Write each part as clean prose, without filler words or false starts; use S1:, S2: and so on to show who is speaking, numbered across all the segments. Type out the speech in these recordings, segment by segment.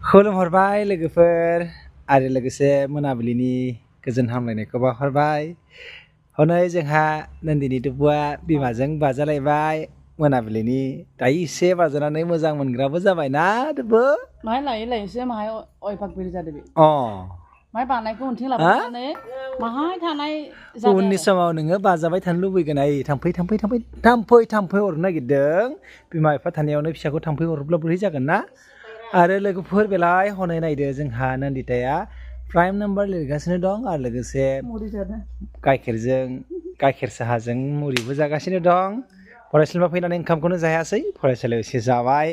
S1: खुलुमहरबाय लोगोफोर आरो लोगोसे मोनाबिलिनि गोजोन हामलायनायखौ बावहरबाय। हनै जोंहा नन्दिनि दुबुआ बिमाजों बाजालायबाय मोनाबिलिनि दायो एसे बाजानानै मोजां मोनग्राबो जाबायना दुबु।
S2: माहाय लायै लायैसो माहाय अयभाग बिरि जादों बे। माहाय बानायखौ उनथिं लाबोनानै माहाय थानाय जादों।
S1: उननि समाव नोङो बाजाबाय थानो लुबैगोन आइ थाम्फै अरनो नागिरदों बिमा बिफा थानायावनो फिसाखौ थाम्फै अरोब्ला बोरै जागोन ना। आरो लोगोफोर बेलाय हनै नायदो जोंहा नन्दिताया प्राइम नाम्बार लिरगासिनो दं आरो लोगोसे गाइखेर साहाजों मुरिबो जागासिनो दं। फरायसालिनिफ्राय फैनानै ओंखामखौनो जायासै, फरायसालियाव एसे जाबाय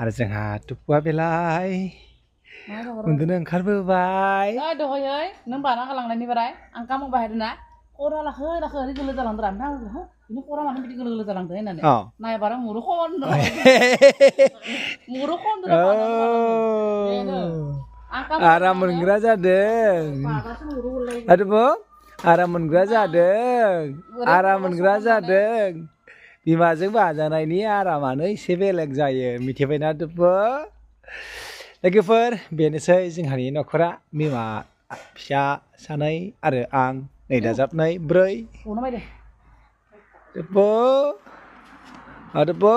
S1: आरो जोंहा टुपुआ बेलाय उन्दुनो ओंखारबोबाय।
S2: दहयै नों बाना गालांनायनि बाराय आं कामाव बाहेरना खरा लाखो ओरै गोलो जालांदों ओमफ्राय आं बिनि खरा मानो बिदि गोलो गोलो जालांदों होननानै नायबारा मुरु खनदों
S1: आराम मोनग्रा जादों आराम मोनग्रा जादों बिमाजों बाजानायनि आरामानो एसे बेलेग जायो मिथिबायना दुबु। लोगोफोर बेनोसै जोंहानि न'खरा बिमा फिसा सानै आरो आं नै दाजाबनै 4 दुबु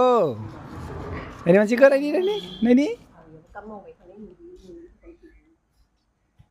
S1: नायनि मानसिखौ नायनि